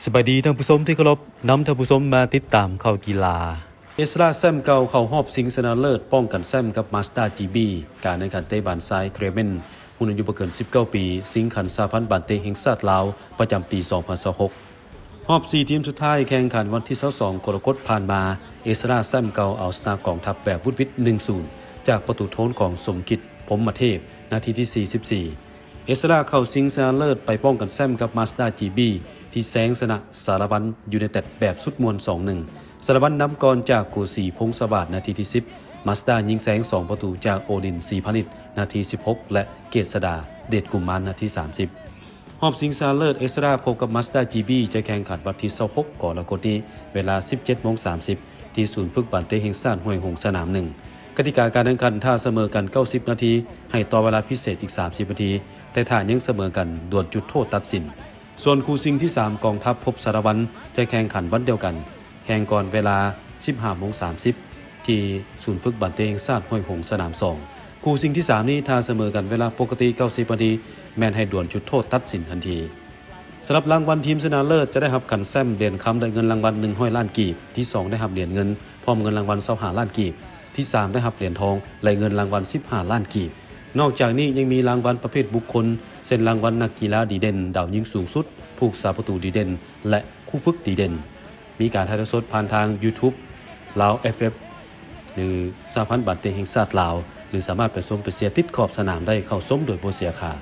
ສະບາຍດີທ່ານຜູ້ຊົມທີ່ເຄົາລົບ, ນຳທ່ານຜູ້ຊົມມາຕິດຕາມຂ່າວກິລາ. ເອສລາແຊ້ມເກົ່າເຂົ້າຮອບຊິງຊະນະເລີດປ້ອງກັນແຊ້ມກັບມາສເຕີຈີບີ ການແຂ່ງຂັນເຕະບານຊາຍເຄຣເມນ ຮຸ່ນອາຍຸບໍ່ເກີນສິບເກົ້າປີ ຊິງຂັນສະຫະພັນບານເຕະແຫ່ງຊາດລາວ ປະຈຳປີສອງພັນຊາວຫົກ. ຮອບສີ່ທີມສຸດທ້າຍແຂ່ງຂັນວັນທີຊາວສອງກໍລະກົດຜ່ານມາ, ເອສລາແຊ້ມເກົ່າເອົາຊະນະກອງທັບແບບວຸດວິດ ໜຶ່ງສູນ ຈາກປະຕູໂທນຂອງສົມຄິດ ພົມມະເທບ ນາທີທີສີ່ສິບສີ່. ເອສລາເຂົ້າຊິງຊະນະເລີດໄປປ້ອງກັນແຊ້ມກັບມາສເຕີຈີບີ ທີ່ແຊງຊະນະສາລະວັນຢູໄນເຕັດແບບສຸດມ່ວນ ສອງໜຶ່ງ. ສາລະວັນນຳກ່ອນຈາກໂກສີ ພົງສະຫວາດ ນາທີທີສິບ, ມາສເຕີຍິງແຊງສອງປະຕູຈາກໂອດິນ ສີພານິດ ນາທີທີສິບຫົກ ແລະ ເກດສະດາ ເດດກຸມມານ ນາທີສາມສິບ. ຮອບຊິງຊະນະເລີດ ເອສລາພົບກັບມາສເຕີຈີບີ ຈະແຂ່ງຂັນວັນທີຊາວຫົກກໍລະກົດນີ້ ເວລາສິບເຈັດໂມງສາມສິບ ທີ່ສູນຝຶກບານເຕະແຫ່ງຊາດຫ້ວຍຫົງ ສະໜາມໜຶ່ງ. ກະຕິກາການແຂ່ງຂັນ ຖ້າສະເໝີກັນເກົ້າສິບນາທີ ໃຫ້ຕໍ່ເວລາພິເສດອີກສາມສິບນາທີ, ແຕ່ຖ້າຍັງສະເໝີກັນ ດວນຈຸດໂທດຕັດສິນ. ສ່ວນຄູ່ຊິງທີສາມ ກອງທັບພົບສາລະວັນ ຈະແຂ່ງຂັນວັນດຽວກັນ, ແຂ່ງກ່ອນເວລາສິບຫ້າໂມງສາມສິບ ທີ່ສູນຝຶກບານເຕະແຫ່ງຊາດຫ້ວຍຫົງ ສະໜາມສອງ. ຄູ່ຊິງທີສາມນີ້ ຖ້າສະເໝີກັນເວລາປົກກະຕິເກົ້າສິບນາທີ ແມ່ນໃຫ້ດວນຈຸດໂທດຕັດສິນທັນທີ. ສຳລັບລາງວັນທີມຊະນະເລີດ ຈະໄດ້ຮັບຂັນແຊ້ມ, ຫຼຽນຄຳ ແລະ ເງິນລາງວັນໜຶ່ງຮ້ອຍລ້ານກີບ, ທີສອງໄດ້ຮັບຫຼຽນເງິນ ພ້ອມເງິນລາງວັນຊາວຫ້າລ້ານກີບ, ທີສາມໄດ້ຮັບຫຼຽນທອງ ແລະ ເງິນລາງວັນສິບຫ້າລ້ານກີບ. ນອກຈາກນີ້ຍັງມີລາງວັນປະເພດບຸກຄົນ ເຊັ່ນ ລາງວັນນັກກິລາດີເດັ່ນ, ດາວຍິງສູງສຸດ, ຜູ້ຮັກສາປະຕູດີເດັ່ນ ແລະ ຄູຝຶກດີເດັ່ນ. ມີການຖ່າຍທອດສົດຜ່ານທາງ YouTube ລາວ ເອັຟເອັຟ ຫຼື ສະຫະພັນບານເຕະແຫ່ງຊາດລາວ ຫຼື ສາມາດໄປຊົມໄປເຊຍຕິດຂອບສະໜາມໄດ້, ເຂົ້າຊົມໂດຍບໍ່ເສຍຄ່າ.